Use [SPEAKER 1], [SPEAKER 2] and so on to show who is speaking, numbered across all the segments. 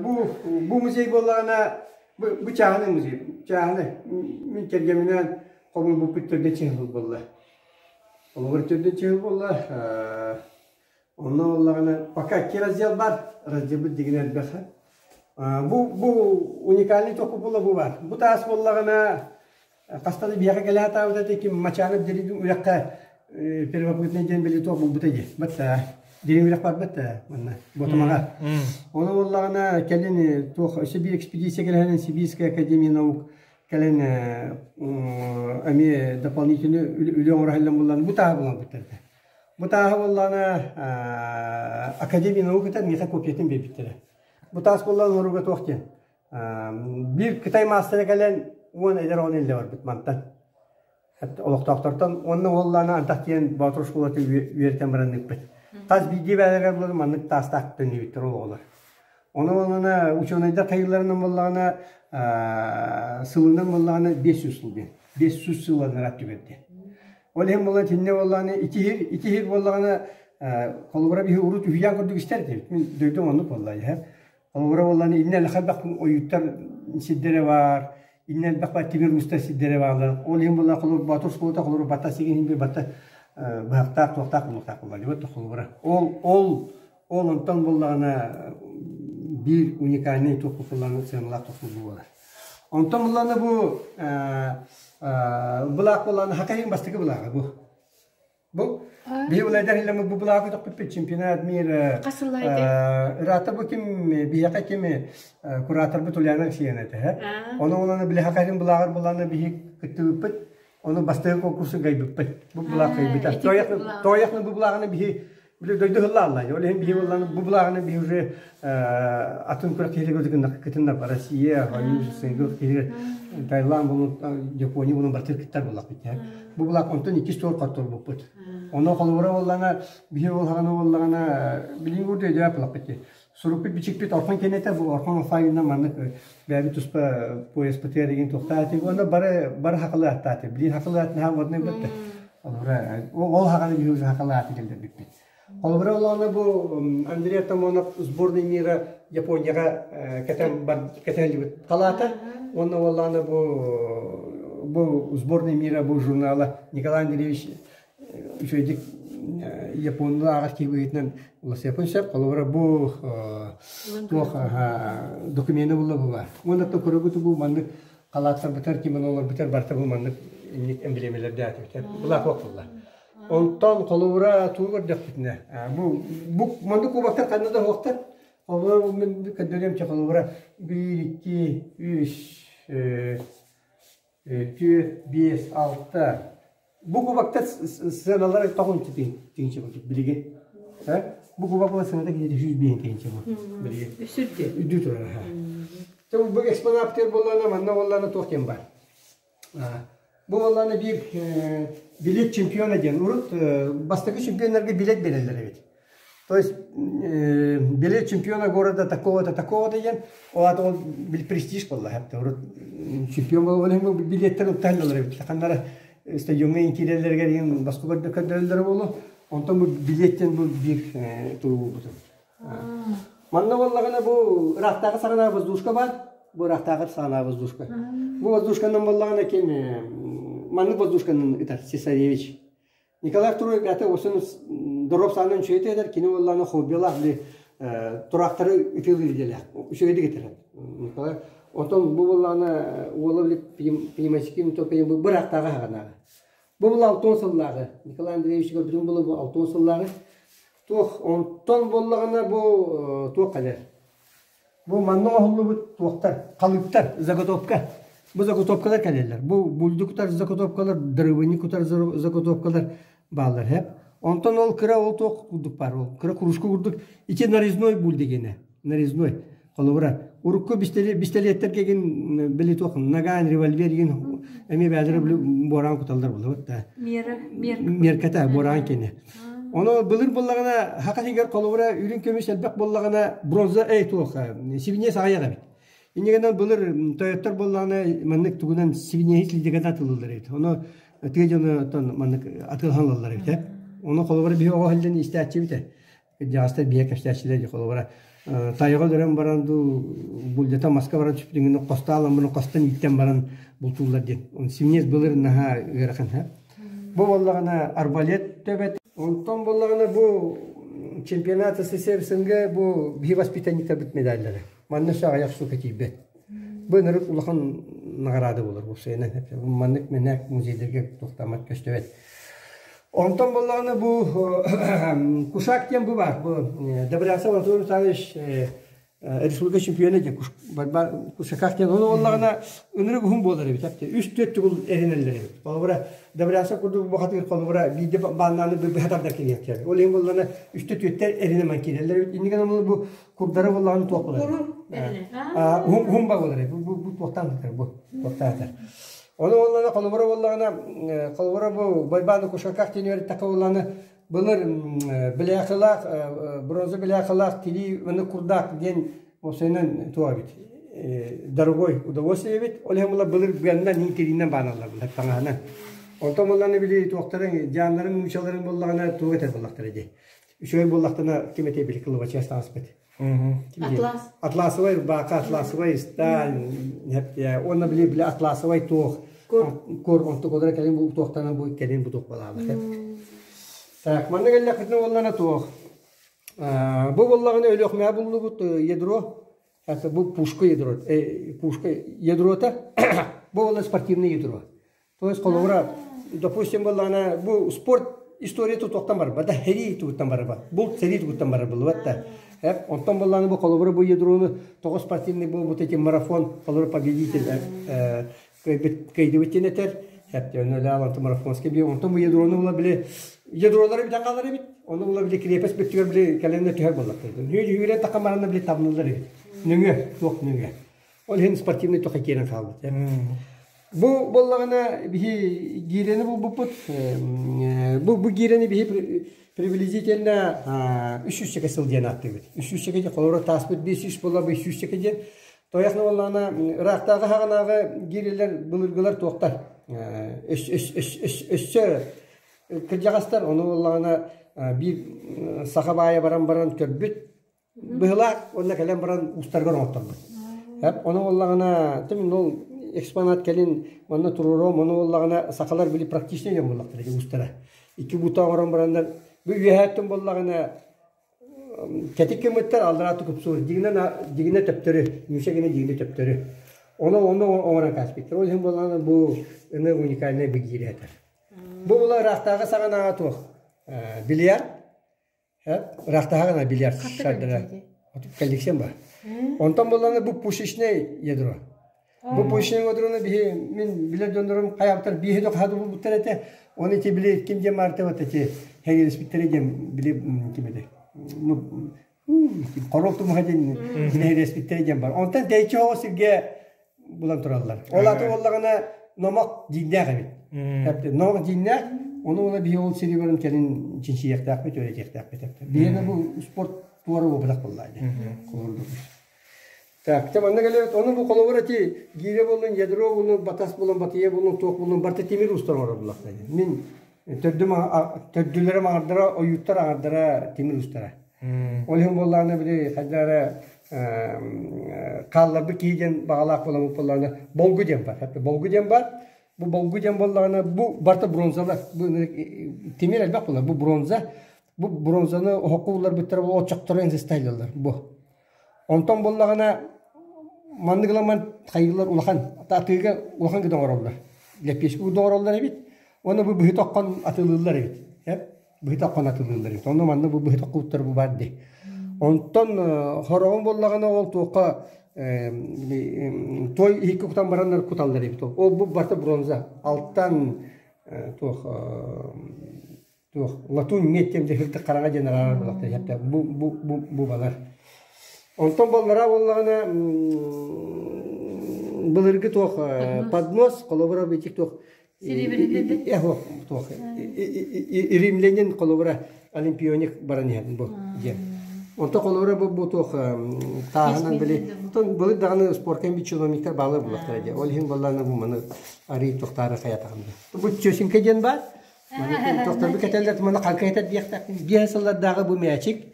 [SPEAKER 1] Бу бу музей буоллаҕына бу, бу чааһынай музей. Чааһынай. Мин кэргэминээн хомуйбуппут төрдө чыһыл буолла. Холобур төрдө чыһыл буолла. Онно буоллаҕына пока икки раздел бар. Разделбыт дигин элбэх. Бу бу уникальный тоху була бу бар. Бу таас буоллаҕына Хаста да биһиэхэ кэлэ сатаабыта этэ, ким Мачанов Дириҥ үрэххэ первобытный диэн били туох булбута дии. Бат Дириҥ үрэх барбат манна Ботумаҕа. Ону буоллаҕына кэлин туох өссө биир экспедиция кэлэһинэн Сибирская академия наук кэлэн эмиэ дополнительный үлэ оҥоро сылдьан буллан бу тааһы булан буттар. Бу тааһы буоллаҕына Академия науката миэхэ копиятын биэрбиттэрэ. Бу таас буоллаҕына оҥорууга туох диэн Биир кытай маастара кэлэн уон эдэр оҕону илдьэ барбыт мантан. Олохтоохтортон уонна уоллаана антах диэн Боотур оскуолатын үөрэтэн баран ыыппыт. Хас биирдии бээлэргэ булан маннык таастаах төннүбүттэр ол оҕолор. Ону онона учуонайдар хайыыларынан буоллаҕына сылынан буоллаҕына 500 сыл диэн. 500 сыл анараа түгэрдэ. Ол иһин буолан итиннэ буоллаҕына итиһир, итиһир буоллаҕына холобура биһи урут үһүйээн курдук истэр этибит. Мин дойдум оннук буолла иһэ. Холобура буоллаҕына иннэ элбэх ойууттар сирдэрэ баар, иннэ элбэх баар тимир уустар сирдэрэ бааллар. Ол иһин буоллаҕына холобур Боотур оскуолата холобур батта сигин иһин батта быһахтаах туохтаах буолуохтаах буолла дии холобура. Ол ол ол онтон буоллаҕына биир уникальный туох буоллаҕына сыаналаах туох буолар. Онтон буоллаҕына бу былаах буоллаҕына Хакайын бастакы былааҕа бу. Бу биһи улайдар илэмэ бу былааҕы тохпуппут чемпионат мира
[SPEAKER 2] Хас сыллаайдый?
[SPEAKER 1] ыраата бу ким биһиэхэ ким кураторбут Ульяна Алексеевна этэ. Ону онон били хакайын былааҕар булааны биһи кыттыбыппыт. Ону бастакы конкурсу гайбыппыт. Бу былаах кайбыта. Тояхны бу былааҕына биһи Били дойду ыллааллар. Ол иһин биһи буоллаҕына бу былааҕына биһи уже атын күрэхтэһиилэргэ кытынна Россия, Союз, СНГ киһи Таиланд булун, Япония булун барытын кыттар буоллахпыт. Бу былаах онтон иккис туор хотторбуппут. Онно холобура буоллаҕына биһи буоллаҕына буоллаҕына билиҥ курдук өйдөөх буоллахпыт. Сурукпут бичикпит Орхон кэннэтэ бу Орхон алфавитынан маннык бэйэбит туспа пояспытыгар игин туохтаатый уонна бары бары хакылы аттааты. Билин хакылы ат наһаа модный бытты. Холобура, ол хаганы биһи уже хакылы аты кэлдэрбиппит. Холобура, олоҕуна бу Андрей Артамонов сборный мира Японияҕа кэтэн кэтэн халаата. Уонна уоллаана бу бу сборный мира бу журнала Николай Андреевич үчүгэйдик японнуу ааҕар киһи быһыытынан уласыахпын сөп. Холобура, бу туох докумены булла бу баар. Уонна көрөгүт бу маннык халааттарбытар, кимонолорбутар барыта бу маннык инник эмблемэлэрдээтибитэр. Былаах буолла. Онтон холобура тугу көрдөхпүтүнэ, бу бу маннык кубоктар ханна да суохтар. Холобура мин көрдөрүөм чэ холобура биир, икки, үс, түөрт, биэс, алта. Бу кубоктар сыаналара тоҕунча тыһыынча курдук билигин. Бу кубок була сыаната киһи 105 тыһыынча бу билигин.
[SPEAKER 2] Үсүрдү.
[SPEAKER 1] Үрдүү турар. Те бу экспонаттар буоллаҕына манна буоллаҕына туох диэн бар. Бу буоллаҕына биир билет чемпиона диэн. Урут бастакы чемпионнарга билет берэллэр эбит. То есть билет чемпиона города такого-то, такого-то диэн, ол аата ол престиж буолла. Урут чемпион буолан билеттер ыттаһаллар эбит. Ханнара стадиоҥҥа киирэллэригэр иһин баскы көрдөрөллөрө буолуо. Онтон бу билеттен бу биир тугу булбутум. Манна буоллаҕына бу ыраахтааҕы саҕана воздушка бар. Бу ыраахтааҕы саҕана воздушка. Бу воздушканан буоллаҕына ким маннык воздушканан ытар Цесаревич. Николай II ата осын доруоп саанан үчүгэй этэр, кини буоллаҕына хоббилаах били тураахтары ытыылыыр идэлээх, үчүгэйдик этэр. Николай Онтон бу буоллаҕына уола били пневматический винтовка бу быраактааҕы аһаҕанааҕы. Бу була алтан сыллааҕы. Николай Андреевич көрбүтүм була бу алтан сыллааҕы. Туох онтон буоллаҕына бу туох кэлэр? Бу манна оҥоһуллубут туохтар, халыыптар, заготовка. Бу заготовкалар кэлэллэр. Бу булду кутар заготовкалар, дырыбыны кутар заготовкалар бааллар һэп. Онтон ол кыра ол туох курдук баар, ол кыра кружка курдук ити нарезной буль дегенэ. Нарезной. Холобура, урукку бистэлиэттэргэ гин били туох наган, револьвер гин эмиэ бэйэлэрэ били буораан куталлар булабыт да.
[SPEAKER 2] Мера, мерка.
[SPEAKER 1] Мерката буораан кини. Ону былыр буоллаҕына, хака сигэр холобура үрүҥ көмүс элбэх буоллаҕына, бронза эй туох, сибиниэс аҕыйах эбит. Иннигэнэн былыр тойоттор буоллаҕына маннык тугунан сибиниэһи силдьигэтэ атылыллар эбит. Ону тыа дьоно маннык атыылаһан ылаллар эбит. Ону холобура биһи оҕо сылдьан истээччибит. Кырдьаҕастар биһиэ кэпсээччилэр холобура. Тайҕа өлөрөн баран дуу, булдьата маска баран түспүтүн хостаалан баран хостон ииттэн баран бултууллар диэн. Он симнес былыр наһаа ыарахан һэ. Бу буоллаҕына арбалет төбөт. Онтон буоллаҕына бу чемпионат СССР СНГ бу биһи воспитанниктарбыт медаллара. Манна өссө аҕыйах штука тиийбэт. Бу ынырык улахан наҕараада буолар бу сайынан. Маннык мэнээк музейдарга туохтаамат көстүбэт. Онтон буоллаҕына бу Кушак диэн бу баар. Бу Добрянцев Анатолий Александрович республика чемпиона диэн Кушаках диэн. Ону буоллаҕына ынырык уһун буолар эбит. Үс-түөрт тугул эринэллэр эбит. Холобура Добрянцев курдук бухатыыр холобура биирдэ бааннааны быһа тардар кириэхтэр. Ол иһин буоллаҕына үстэ-түөртэ эринэмэн киирэллэр эбит. Иннигэн ону бу курдара буоллаҕына туох буолар? Уһун уһун ба буолар эбит. Бу бу туохтаан сытар бу туохтаан сытар. Ону буоллаҕына холобура буоллаҕына холобура бу Байбааны Кушаках диэн үөрэттэххэ буоллаҕына былыр бляхалаах бронза бляхалаах тилии уонна курдаах диэн осойунан туох эбит дорогой удовольствие эбит. Ол иһин була былыр быаннан иин тириинэн бааналлар былыр таҥаһынан. Онтон буоллаҕына били туохтарын дьааннарын муучаларын буоллаҕына туох этэр буоллахтара дии. Үчүгэй буоллахтана ким этэ били кылыбачыас таҥаспыт.
[SPEAKER 2] Атлас.
[SPEAKER 1] Атласовай рубаха, атласовай сталь, уонна били били атласовай туох кур онтукулара кэлин бу туохтанан бу кэлин бу туох балаабыт. Так, манна кэллэхпитинэ буоллаҕына туох. Бу буоллаҕына өлүөхмэҕэ буллубут ядро. Это бу пушка ядро, пушка ядрота. Бу буолла спортивный ядро. То есть холобура, допустим, буоллаҕына бу спорт историята туохтан барбат да, сэрии тугуттан барбат. Булт сэрии тугуттан барар буолбат да. Онтон буоллаҕына бу холобура бу ядрону тоҕо спортивный буолбут эти марафон холобура победитель кыайдыбыт диэн этэр. Марафонский би онтон бу ядрону була били ядролары бүтэн хаалар эбит. Ону була били крепость бүттүгэр били кэлэннэ түһэр буоллахтар. Нүө дьүһүрэ тахамаранна били табыллар эбит. Нөҥүө, туох нөҥүө. Ол иһин спортивный тоха киирэн хаалбыт. Бу буоллаҕына биһи гиирэни булбуппут. Бу бу гиирэни биһи приблизительно 300 сыл диэн ааттыыбыт. 300 диэн холобура тааспыт 500 буолла 500 диэн. Тойохно буоллаҕына ыраахтааҕы хаҕанааҕы гиирэлэр былыргылар туохтар. Өссө кырдьаҕастар ону буоллаҕына биир саха баайа баран баран көрбүт Быһылаах уонна кэлэн баран уустаргар оҥотторбут. Ону буоллаҕына, тым ол экспонат кэлин манна туруоруом, ону буоллаҕына сахалар били практичный дьон буоллахтара ити уустара. Икки буута оҥорон бараннар бу үөһээттэн буоллаҕына кэтик гыммыттар аллараа тупсуур дьигинэ дьигинэ төптөрү, мүсэ гинэ дьигинэ төптөрү. Ону онно оҥорон кааспыттар. Ол иһин буоллаҕына бу ыныр уникальнай бигиирэ этэр. Бу була ыраахтааҕы саҕанааҕы туох бильярд Ыраахтааҕына бильярд шардара коллекциям бар. Онтон буоллаҕына бу пушечное ядро. Бу пушечное ядрону биһи мин билэр дьоннорум хайаабыттар бииһи да хаһа булбуттар этэ. Оны ити били ким диэн маарта вот эти хэгилиспиттэрэ диэн били ким этэ хоруол тумуһа диэн хэгилиспиттэрэ диэн бар. Онтон тэйиччи оҕо сиргэ булан тураллар. Ол аты буоллаҕына номох дьиҥнээх эбит. Номох дьиҥнээх, ону ула биһи ол сири баран кэлин чинчийиэхтээхпит, үөрэтиэхтээхпит. Биһиэнэ бу спорт туора буолбатах буоллаа дии. Так, те манна кэлэбит, ону бу холобур эти гиирэ буоллун, ядро буоллун, батас буоллун, батыйа буоллун, туох буоллун, барыта тимир уустар оҥорор буоллахтар. Мин төрдүм төрдүлэрим аҥардара, ойууттар аҥардара тимир уустара. Ол иһин буоллаҕына били хайдах эрэ хаалларбыт киһи диэн баҕалаах буоламмыт буоллаҕына болгу диэн бар. Болгу диэн бар. Бу болгу диэн буоллаҕына бу барыта бронзалар. Бу тимир элбэх буолар. Бу бронза. Бу бронзаны оһоххо уларбыттара бу оччохтору энзистайлалар бу. Онтон буоллаҕына маннык ыламан хайыылар улахан атыыга улахан гына оҥороллор. Лэппиэскэ курдук оҥороллор эбит. Уонна бу быһыт оххон атыылыыллар эбит. Быһыт оххон атыылыыллар эбит. Онно манна бу быһыт оххуттар бу бар дии. Онтон хороҕун буоллаҕына ол туохха той иһиккэ кутан бараннар куталлар эбит. Ол бу барыта бронза. Алтан туох туох латунь медь диэн дьэһирдик хараҥа диэн араарар буоллахтар. Бу бу бу бу балар. Онтон боллара буоллаҕына былыргы туох поднос холобура битик туох туох римлянин холобура олимпионик баран иһэн бу диэн. Онто холобура бу бу туох тааһынан били былыр даҕаны спорка чиновниктар баалар буллахтара диye. Ол иһин боллаана бу маны арый тохтаары хайатаҕын. Бу чөсүҥкэ диэн баар. Маны тохторбу кэтэллэр маны халка этэр диэхтээхпин. Биэс сыллардааҕы бу мээчик.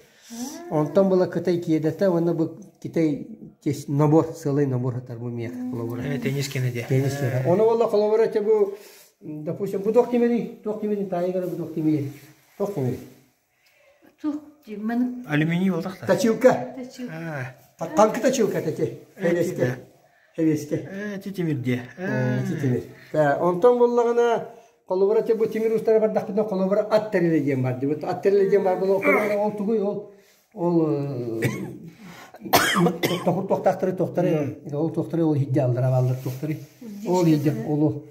[SPEAKER 1] Онтон була Кытай киэдэтэ уонна бу Китай набор, сыалай набор сытар бу миэхэ холобура.
[SPEAKER 2] Теннис кэнэ диэ.
[SPEAKER 1] Теннис кэнэ. Ону буолла холобура те бу допустим бу туох тимирий? Туох тимирий таайыгара бу туох тимирий? Туох тимирий?
[SPEAKER 3] Туох маны
[SPEAKER 2] Алюминий буолтах та.
[SPEAKER 1] Точилка.
[SPEAKER 3] Точилка.
[SPEAKER 1] Танкы точилка тети. Хевеске. Хевеске.
[SPEAKER 2] Ти тимир диэ.
[SPEAKER 1] Ти тимир. Онтон буллаҕына Холобура, бу тимир уустара бардахпытына, холобура, ат тэрилэ диэн бар дии. Ат тэрилэ диэн бар буолуо, холобура, ол тугуй, ол ол тохур туохтаахтары туохтары, ол туохтары ол иһирдьэ аллара бааллар туохтары. Ол иһирдьэ олу.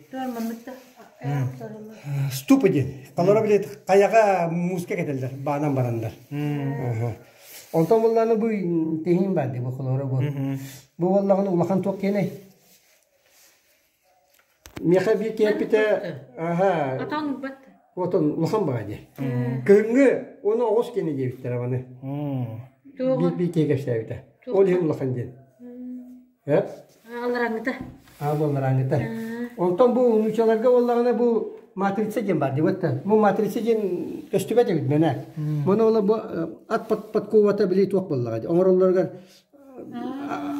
[SPEAKER 1] Ступа диэн. Холобура, билет хайаҕа мууска кэтэллэр, баанан бараннар. Онтон буллааны бу тиһин бар дии, бу холобура бу. Бу буоллаҕына улахан туох киэнэй? Миэхэ биир киэппитэ аһа
[SPEAKER 3] Отон ылбат.
[SPEAKER 1] Отон улахан баҕа дии. Кыһыҥҥы уонна оҕус киэнэ диэбиттэрэ маны.
[SPEAKER 3] Туоҕа?
[SPEAKER 1] Биир биир киһи кэпсээбитэ. Ол иһин улахан диэн. Э?
[SPEAKER 3] Алараңыта.
[SPEAKER 1] Аа буолларааҥыта. Онтон бу нуучаларга буоллаҕына бу матрица диэн бар дии да. Бу матрица диэн көстүбэт эбит мэнэ. Маны ола бу ат подковата били туох буоллаҕа дии. Оҥороллоругар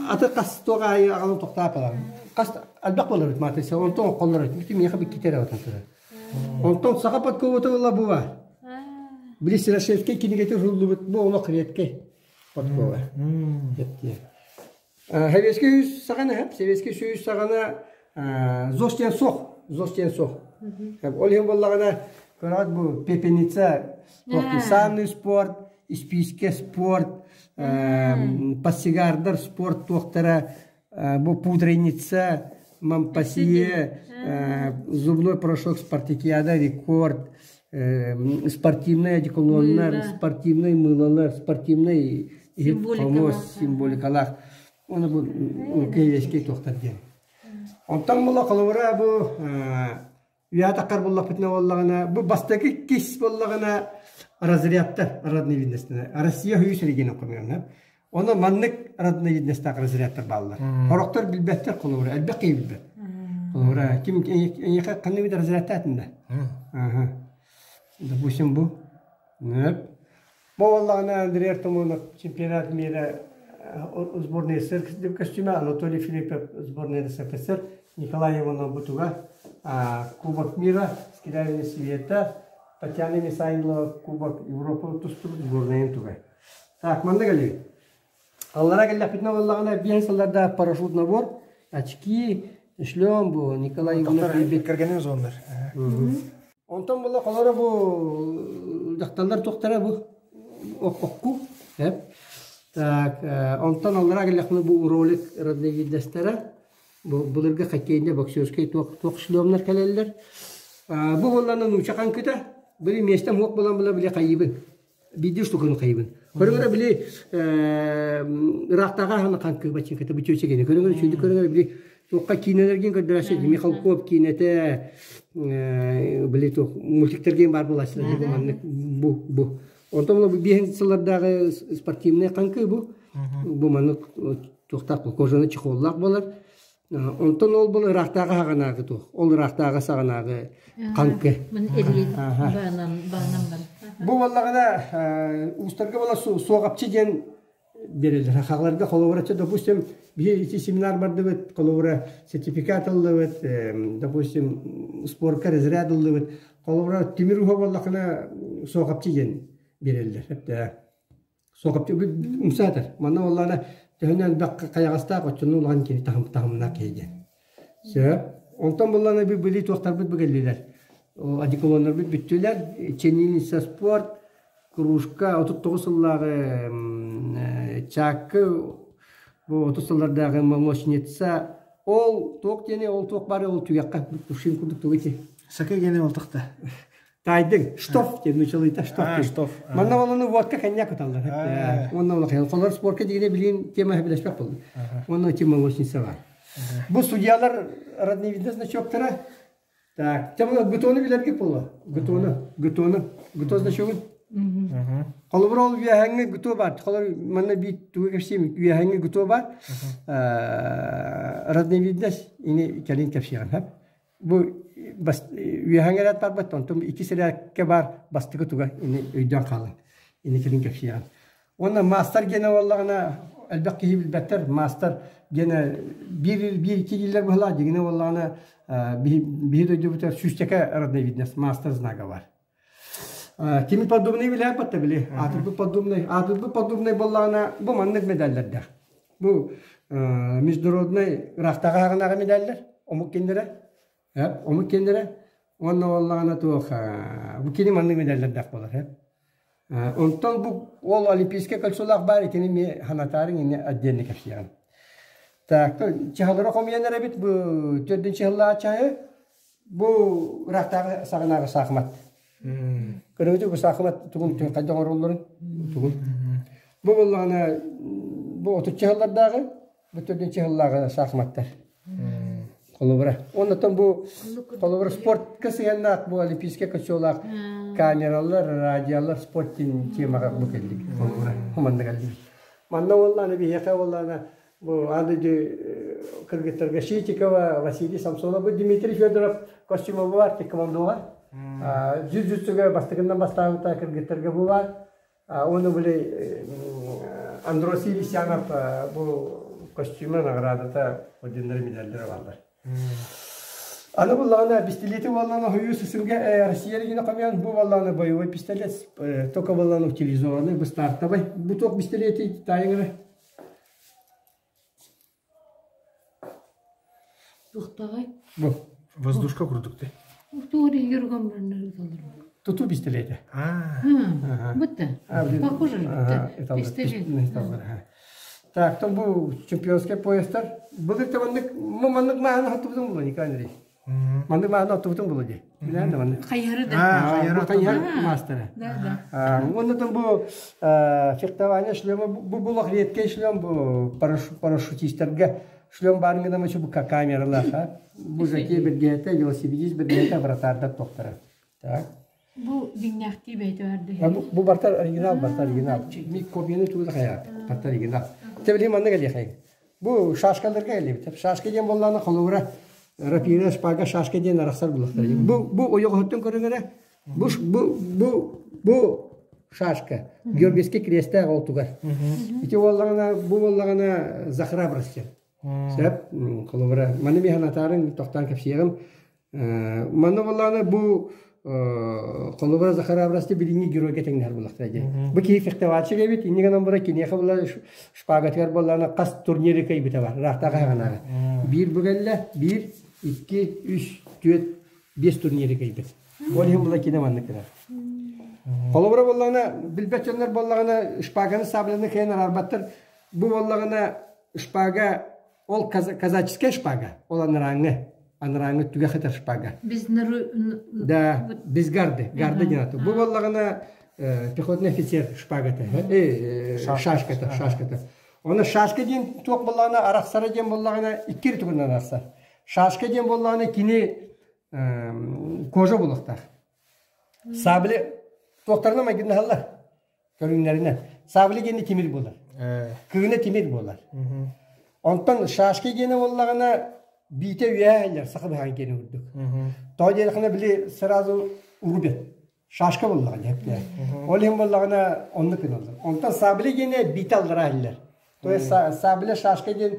[SPEAKER 1] Аты хас туох аайы аҕалан тохтоопалар. Хас элбэх буолар эбит маатыйса, онтон оҥхоллор эбит. Бүтүн миэхэ бүккитэ эрэ батан турар. Онтон саха подковата буолла бу баар. Били Серошевскай кинигэтэ уһуллубут бу олох редкэй подкова. Советский сүүс саҕана, Советский сүүс саҕана ЗОС диэн суох, ЗОС диэн суох. Ол иһин буоллаҕына, көрөҕүт бу пепельница, санный спорт, испиискэ спорт, пассигардар спорт туохтара, бу пудреница, мампасье, зубной порошок, спартакиада, рекорд, спортивный одеколоннар, спортивный мылалар, спортивный хомус, символикалаах. Оны бу киевский туохтар диэн. Онтон була холобура бу Үйэ буллахпытына буоллаҕына, бу бастакы кис буоллаҕына разрядтар разновидностына. Россия үс регион хомуйар. Ону маннык разновидностаах разрядтар бааллар. Хорохтор билбэттэр холобура, элбэх киһи билбэт. Холобура, ким эйиэхэ ханнык бит разрядтаатында? Ага. Допустим, бу. Бу буоллаҕына Андрей Артамонов чемпионат мира сборная СССР деп костюме, Анатолий Филиппов сборная СССР, Николай Иванов бутуга Кубок мира, Скрябин Света, Татьяна Мисайлова Кубок Европа тустубут сборнайын туга. Так, манна кэллибит. Аллара кэллэхпитинэ буоллаҕына биэн сылларда парашют набор, очки, шлем бу Николай Иванов
[SPEAKER 2] Кэргэнин зоннар.
[SPEAKER 1] Онтон була холоро бу дьахталлар туохтара бу окку эп. Так, онтон аллара келлэхпинэ бу ролик разновидностара бу былыргы хоккейный боксерскай туох туох шлемнар кэлэллэр. Бу буоллана нууча хаҥкыта били миэстэм уох буолан була били хайыбын биирдии штуканы хайыбын. Көрүҥ эрэ били ыраахтааҕы аһаны хаҥкы бачыҥката бу чүөчэгини көрүҥ эрэ үчүгэйдик көрүҥ эрэ били туохха киинэлэргин көрдөрөөччү Михалков киинэтэ били туох мультиктаргын баар буолааччылар бу маннык бу бу онтон бу биэһин сыллардааҕы спортивный хаҥкы бу бу маннык туохтаах кожаный чехоллаах буолар. Онтон ол был ыраахтааҕы саҕанааҕы туох ол ыраахтааҕы саҕанааҕы хаҥкы. Бу буоллаҕына уустарга буола суоҕапчы диэн биэрэллэр. Хахаларга холобура, допустим, биһи ити семинар бардыбыт, холобура, сертификат ыллыбыт, допустим, спорка разряд ыллыбыт. Холобура, тимир уһа буоллахына суоҕапчы диэн биэрэллэр. Суоҕапчы умсаатар. Манна буоллаҕына төһөнөн элбэх хайаҕастаах оччону улахан киһи таһымнаах киһи диэн. Сөп. Онтон буллаҕына били туохтарбыт быгэллилэр. Одеколоннарбыт бүттүлэр. Ченилица спорт, кружка 39 сыллааҕы чааккы бу 30 сыллардааҕы молочница ол туох диэни ол туох бары ол түгэххэ кувшин курдук тугу ити
[SPEAKER 2] Сака гене болтахта.
[SPEAKER 1] Таайдыҥ штоф диэн нуучалыыта штоф
[SPEAKER 2] А,
[SPEAKER 1] диэн.
[SPEAKER 2] штоф.
[SPEAKER 1] Манна олону водка коньяк куталлар. Уонна улахан. Холор спорка дигине билигин тема билеспек болду. Уонна тема лосница бар. Бу судьялар родновидный значоктара. Так, тема гутону билерге болла. Гутону, гутону, гуто значогун. Холобур ол үөһэҥҥэ гуту бар. Холор манна би тугу кэпсиим үөһэҥҥэ гуту бар. Разновидность ини кэлин кэпсиэҕин. Бу үөһэҥҥэ эрэ барбат, онтон иккис эрээккэ баар бастакы туга ини өйдөөн хаалан ини кэлин кэпсиэҕин. Уонна маастар гиэнэ буоллаҕына, элбэх киһи билбэттэр, маастар гиэнэ биир биир икки дииллэр быһыылаах, дьиҥинэ буоллаҕына биһи дойдубутугар сүүсчэкэ разновидность маастар знага бар. Кими поддубный билэр батта били. Аатырбыт поддубный. Аатырбыт поддубный буоллаҕына бу маннык медаллэрдээх. Бу международный ыраахтааҕы аҕынааҕы медаллэр, омук кинилэрэ. Омук кинилэрэ. Уонна буоллаҕына туох бу кини маннык медаллэрдээх буолар. Онтон бу ол олимпийскай кольцолаах баар итини эмиэ санатаарыҥ инньэ отдельно кэпсиэҕим. Так, чаһылары хомуйан эрэбит бу төрдүн чаһыллаах чаһы бу ыраахтааҕы саҕанааҕы саахымат. Көрөбүт бу саахымат тугун хайдах оҥороллорун тугун. Бу буоллаҕына бу отучча сыллардааҕы бу төрдүнчү сыллааҕы саахыматтар. Холобура. Оннотон бу холобура спортка сыһыаннаах бу олимпийскай кольцолаах камералар, радиолар спорт темаҕа бу кэллик. Холобура. Манна кэллибит. Манна уоллаана биһиэхэ уоллаана бу аан дойду кыргыттарга Шитикова, Василий Самсонов, бу Дмитрий Федоров костюма бар, тиккомандоҕа. Жүз-жүзсүгэ бастакынан бастаабыта кыргыттарга бу бар. Уонна били Андросий Лисянов бу костюма наградата орденнары медальдары бааллар. Аны буллаҕына пистолети буоллаҕына хойуу сысынга Россия региона хомуйан бу буоллаҕына боевой пистолет только буоллаҕына утилизованный бу стартовый бу туох пистолети таайыҥ
[SPEAKER 3] Туохтааҕый?
[SPEAKER 1] Бу.
[SPEAKER 2] Воздушка курдук дии.
[SPEAKER 3] Туох иһигэр уган баран ыыталлар.
[SPEAKER 1] Туту пистолете.
[SPEAKER 3] Аа. Бытта. Похоже же. Пистолет.
[SPEAKER 1] Так, там бу чемпионский поястар. Былыр маннык маннык мааны хаттыбытын була Николай Андреевич. Маннык мааны оттубутун була дии. Билэн да маннык.
[SPEAKER 3] Хайыһары да.
[SPEAKER 1] Хайыһар мастера.
[SPEAKER 3] Да, да.
[SPEAKER 1] Уонна там бу фехтование шлема бу булах редкий шлем бу парашютистерге шлем баарын гына бу камералар бу жаке биргете велосипедист биргете вратардар тохтара. Так.
[SPEAKER 3] Бу дьиҥнээхтии бэйэтэ барды.
[SPEAKER 1] Бу бартар оригинал, бартар оригинал. Ми копияны тугу да хайа, бартар оригинал. Тебили манна кэлиэхэйин. Бу шашкаларга кэллибит. Шашка диэн буоллаҕына холобура рапира, шпага, шашка диэн арахсар булахтар. Бу бу ойоҕоһуттан көрүҥэрэ бу бу бу бу шашка Георгиевский крестээх олтугар. Ити буоллаҕына бу буоллаҕына за храбрость диэн. Сөп, холобура, маны миэхэ натаарыҥ тохтоон кэпсиэҕим. Манна буоллаҕына бу холобура Захарабрасты билиҥҥи геройга тэҥнэһэр буоллахтара дии. Бу киһи фехтовальщик эбит, инньэ гынан баран киниэхэ буолла шпагатыгар буоллаҕына хас турниры кыайбыта бар, ыраахтааҕы хаҕанааҕы. Биир бу кэллэ, биир, икки, үс, түөрт, биэс турниры кыайбыт. Ол иһин була кини маннык гынар. Холобура буоллаҕына, билбэт дьоннор буоллаҕына шпаганы сабляны кыайан араарбаттар. Бу буоллаҕына шпага Ол казаческая шпага, ол анарааҥҥы, анарааҥҥы түгэх этэр шпага.
[SPEAKER 3] Без
[SPEAKER 1] Да, без гарды, гарды диэн аты. Бу буоллаҕына пехотный офицер шпагата, шашката, шашката. Оны шашка диэн туох буоллаҕына арахсара диэн буоллаҕына икки тугунан арахсар. Шашка диэн буоллаҕына кини кожа буолуохтаах. Сабли туохтарына майгыннаһаллар. Көрүҥнэринэн. Сабли диэни тимир буолар. Кыына тимир буолар. Онтон шашки диэни буоллаҕына биитэ үөһэ саха быһаҕын киэнэ курдук. Тоҕо диэтэххинэ били сразу рубят. Шашка буоллаҕа диэхтээ. Ол иһин буоллаҕына оннук гыналлар. Онтон сабли диэни биитэ аллараа иһиллэр. То есть сабля шашка диэн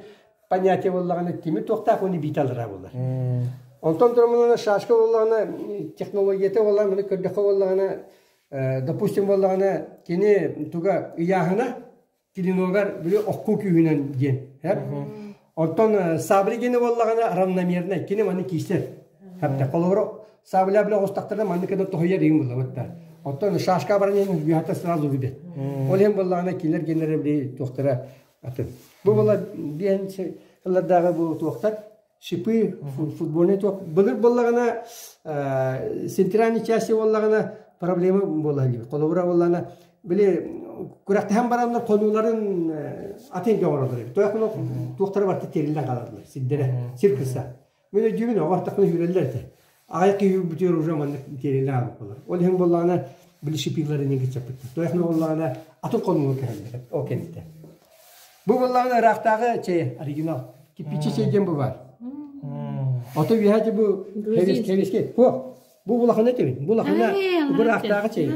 [SPEAKER 1] понятие буоллаҕына тимир туохтаах уонна биитэ аллараа буолар. Онтон тураммына шашка буоллаҕына технологията буоллаҕына көрдөххө буоллаҕына допустим буоллаҕына кини туга ыйааһына клиногар били окку күүһүнэн диэн Оттон сабли диэни буоллаҕына равномерно кини маны киисэр. Хапта холобура сабля бile оҕустахтарына манны кына тоһуйар деген буолла да. Оттон шашка баран иһин сразу рубит. Ол иһин буоллаҕына кинилэр геннere били туохтара атын. Бу була диэн сыллардааҕы бу туохтар шипы футбольный туох былыр буоллаҕына центральный части буоллаҕына проблема буола диибит холобура буоллаҕына били күрэхтэһэн бараннар хонууларын атын оҥороллор эбит тойохуна туохтара барыта тиэриллэн хаалаллар сирдэрэ сир кырса мин өйдүүбүн оҕо артахпына үүрэллэр этэ аҕай киһи бүтүөр уже маннык тиэриллэн хаалбыт буолар ол иһин буоллаҕына били шипилары нин кыччаппыттар тойохуна буоллаҕына атын хонууга кэһэллэр ол кэнниттэн Бу буоллаҕына ыраахтааҕы чэй оригинал. Кирпичи чэй диэн бу баар. Ото үөһэ бу хевискэ. Бу бу улахана этибин. Бу улахана бу ыраахтааҕы чэй.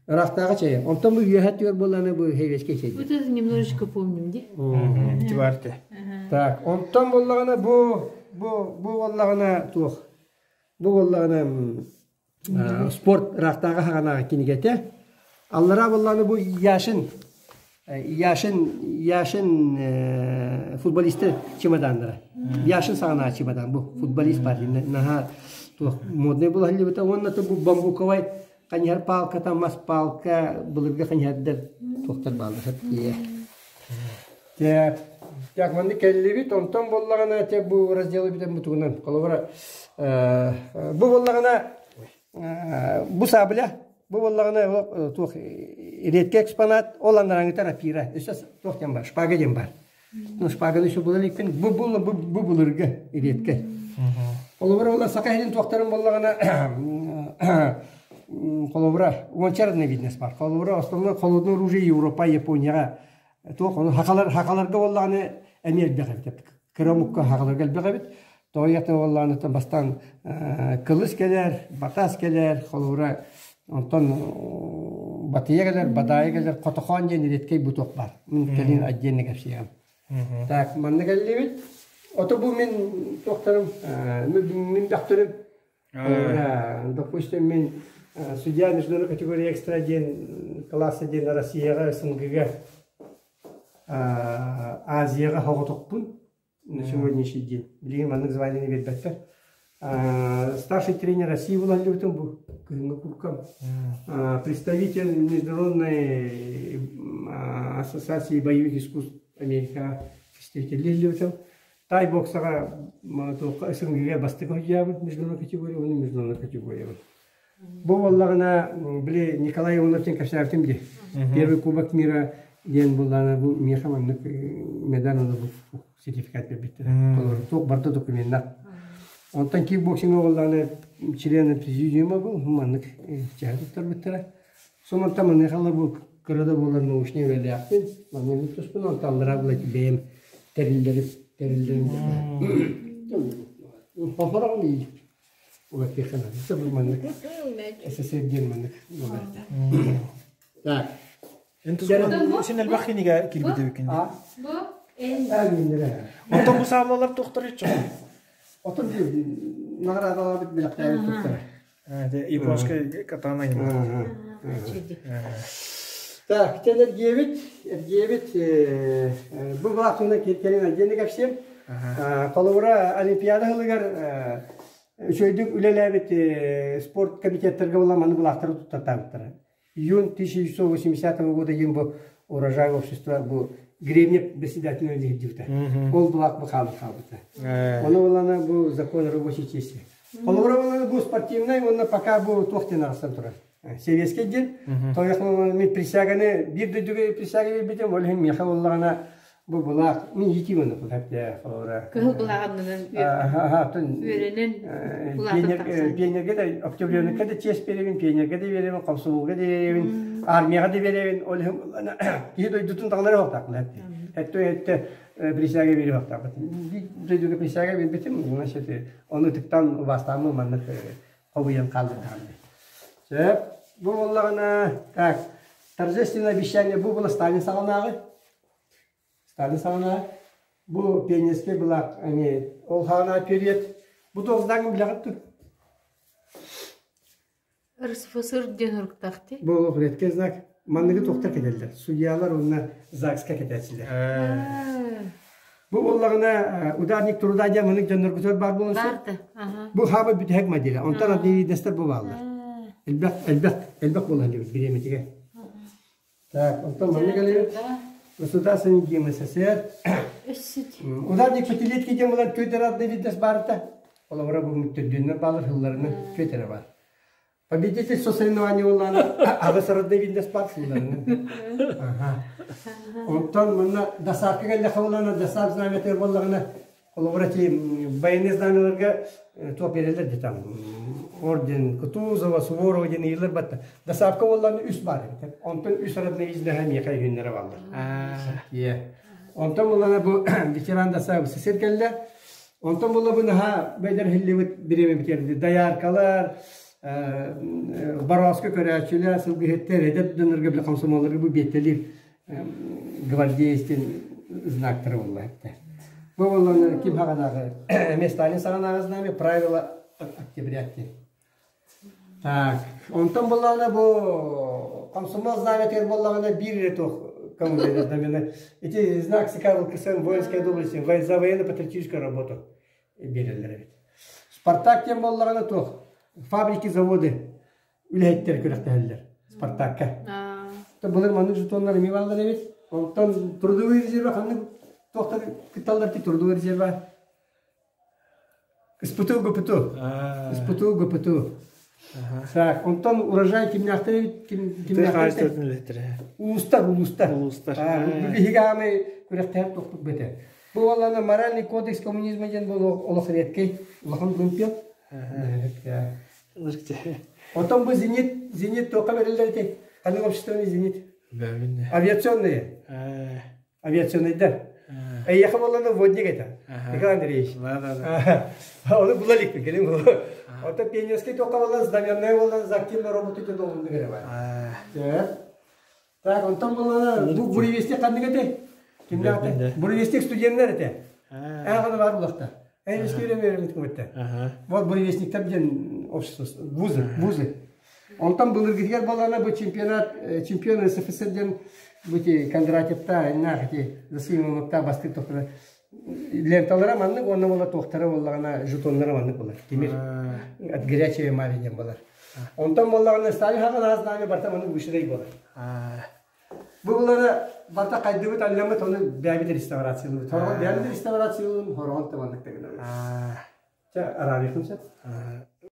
[SPEAKER 1] Ыраахтааҕы чэйэ. Онтон бу үөһэ түөр буоллаҕына бу хейвескэй чэй.
[SPEAKER 3] Вот это немножечко помним, ди?
[SPEAKER 2] Тибарте.
[SPEAKER 1] Так, онтон буоллаҕына бу бу бу буоллаҕына туох? Бу буоллаҕына спорт ыраахтааҕы хаҕанааҕы кинигэтэ. Аллараа буоллаҕына бу Яшин Яшин Яшин футболистар чемоданнара. Яшин саҕанаа чемодан бу футболист бар наһаа туох модный була сылдьыбыта уонна бу бамбуковай Ханьар палката, мас палка, былыргы ханьардар туохтар бааллар саттиэ. Дьэ, так манны кэллибит, онтон буоллаҕына те бу разделы бүтэн бутугунан. Холобура, бу буоллаҕына бу сабля, бу буоллаҕына туох редкий экспонат, ол анараңыта рапира. Өссө туох диэн бар, шпага диэн бар. Ну, шпаганы еще булар иликпин. Бу бу бу бу былыргы редкэй. Холобура ол саха иһин туохтарын буоллаҕына холобура уонча виднес бар. Холобура основной холодное оружие Европа, Японияҕа туох ону хахалар хахаларга буоллаҕына эмиэ элбэх эбит. Кыра омукка хахаларга элбэх эбит. Тоҕо буоллаҕына бастаан кылыс кэлэр, батас кэлэр, холобура онтон батыйа кэлэр, бадаайа кэлэр, хотохоон диэн редкэй бутуок баар. Мин кэлин отдельно кэпсиэҕим. Так, манна кэллибит. Ото бу мин туохтарым, мин бөхтөрүм. Допустим, мин судья международной категории экстра диэн класса диэн Россияҕа, СНГ-га, Азияҕа соҕотохпун. На сегодняшний день. Билигин маннык званиены биэрбэттэр. Старший тренер России булаллыбытым бу кыһыҥҥы куркам. Представитель Международной ассоциации боевых искусств Америка представитель Тай боксаҕа СНГ-га бастакы сылдьабыт международной категория, уонна международной категория. Бу буоллаҕына, били Николай Ивановтан кэпсээбитим дии. Первый кубок мира диэн буоллаҕына бу миэхэ маннык медаль ону бу сертификат биэрбиттэрэ. Толору туох барыта докуменнар. Онтон кикбоксинг буоллаҕына член президиума был маннык чаһы туттарбыттара. Сонунтан маныаха бу кыра да буолар научный үлэлээхпин. Маннык туспун онтон аллараа була бэйэм тэриллэрим тэриллэрим. Хохороҕун иир. Маннык СССР диэн маннык Так.
[SPEAKER 2] Син элбэх кинигэ киирбит эбиккин.
[SPEAKER 3] Бу
[SPEAKER 2] Онтон бу саалалар тохтор иччо.
[SPEAKER 1] Отон наҕараадалаабыт билэхтээбит туттара.
[SPEAKER 2] Японская катана.
[SPEAKER 1] Так, тен эргиэбит, эргиэбит бу былаахтыына кэлин отдельно кэпсиэм. Холобура, Олимпиада сылыгар үчүгэйдик үлэлээбит спорт комитеттарга буолан маны былаахтары туттартаабыттара. Июнь 1980 года диэн бу урожай общество бу гребнев председатель үлэлиирдибитэ. Ол былаах бу хаалбыт хаалбыта. Ону булана бу закон рабочей чести. Холобура булана бу спортивный уонна пока бу туох диэн арахсан турар. Советский диэн. Тоҕо мин присяганы биир дойдуга присяга биэрбитим, ол иһин миэхэ буоллаҕына бу былаах мин иитиим ону холобура.
[SPEAKER 3] Кыһыл былааҕынан үөрэнэн улаатан тахсан.
[SPEAKER 1] Пионерга да октябренокка да честь биэрэбин, пионерга да биэрэбин, комсомолга да биэрэбин, армияҕа да биэрэбин. Ол иһин киһи дойдутун таҕылары оһохтаахпын этте этте присяга биэри оһохтаахпын. Дойдуга присяга биэрбитим, значит, ону ытыктаан убаастааммын маннык хобуйан хааллардаҕым. Сөп. Бу буоллаҕына, так, торжественное обещание бу была Сталин саҕанааҕы. Сталин саҕана бу пионерскай былаах эмиэ ол саҕана период бу туох билэҕит дуо?
[SPEAKER 3] РСФСР диэн уруктаах дии.
[SPEAKER 1] Бу олох редкий знак. Манныгы туохтар кэтэллэр? Судьялар уонна ЗАГСка кэтээччилэр. Бу буоллаҕына ударник труда диэн маннык дьонноргутугар баар буолан
[SPEAKER 3] Баарда.
[SPEAKER 1] Бу хаабы бүтэһик моделя. Онтон ардиидестер бу бааллар. Элбэх элбэх элбэх буолан диэбит бириэмэтигэр. Так, онтон маннык кэлэбит. Государственный гимн СССР. Ударник пятилетки диэн булан Петр Давидович баарыта. Олоҕура бу төрдүннэр баалар хылларынан Петр бар. Победитель со соревнования буоллаана аҕыс Давидович бар сылларынан. Онтон манна досадка кэллэхэ буоллаана досад знамятыгар буоллаҕына Холобура, ити военный знаниеларга туох биэрэллэр дии там орден Кутузова, Суворова диэн ыйыллар батта. Досаапка буоллаҕына үс баар эбит. Онтон үс родной издаһа миэхэ үһүннэрэ бааллар. Ие. Онтон буллана бу ветеран досаап сир кэллэ. Онтон булла бу наһаа бэйдэр иһиллибит бириэмэ битэрди. Дояркалар, Борооско көрөөччүлэр, сылгыһыттар, эдэр дьоннорго били комсомолларга бу биэттэлиир гвардеецтин знактара буолла. Бу буоллаҕына ким хаҕанааҕы эмиэ Сталин саҕанааҕы знамя правила октября диэн. Так, онтон буоллаҕына бу комсомол знамятыгар буоллаҕына биир эрэ туох көҥүллэнэр знамена. Ити знак ЦК ВЛКСМ воинская доблесть за военно-патриотическую работу биэрэллэр эбит. Спартак диэн буоллаҕына туох фабрики, заводы үлэһиттэр күрэхтэһэллэр Спартакка. Былыр маннык жетоннар эмиэ бааллар эбит. Онтон трудовой резервэ ханнык туохтар кытталлар ти трудовой резервэ СПТУ ГПТУ. СПТУ ГПТУ. Так, онтон урожай кимнээхтэр эбит кимнээхтэр Улуустар, улуустар.
[SPEAKER 2] Улуустар.
[SPEAKER 1] Биһиги аамай күрэхтэһэр туохпут бөтө. Бу буоллаҕына моральный кодекс коммунизма диэн буолуох олох редкэй улахан вымпел. Оттон бу зенит, зенит туохха бэриллэр этэй? Ханнык общественный зенит? Авиационные. Авиационныйдар. Эйиэхэ буоллаҕына водник этэ. Николай Андреевич. Оны була иликпин, кэлин бу. Оттон пионерский туохха буоллаҕына знаменная буоллаҕына за активную работу это долгуннук эрэ бар. Так, онтон буоллаҕына бу буревестник ханнык этэй? Кимнээх этэй? Буревестник студеннар этэ. Ааҕына баар булахта. Эймискэ үөрэммит кымытта. Вот буревестниктар диэн общество, вузы, вузы. Онтон былыргытыгар буоллаҕына бу чемпионат, чемпион РСФСР диэн бу ити Кондратьевта, иннаах ити Засимовта бастык тохтора ленталара маннык уонна буола туохтара буоллаҕына жетоннара маннык буолар. Тимир от горячей эмали диэн буолар. Онтон буоллаҕына Сталин хаҕын знамя барта маннык вышидай буолар. Бу булары барта хайдыбыт алламмыт ону бэйэбит реставрациялыыбыт. Хороҕон бэйэбит реставрациялыыбын, хороҕон да маннык да гынабыт. Чэ, араабыйхын сөп.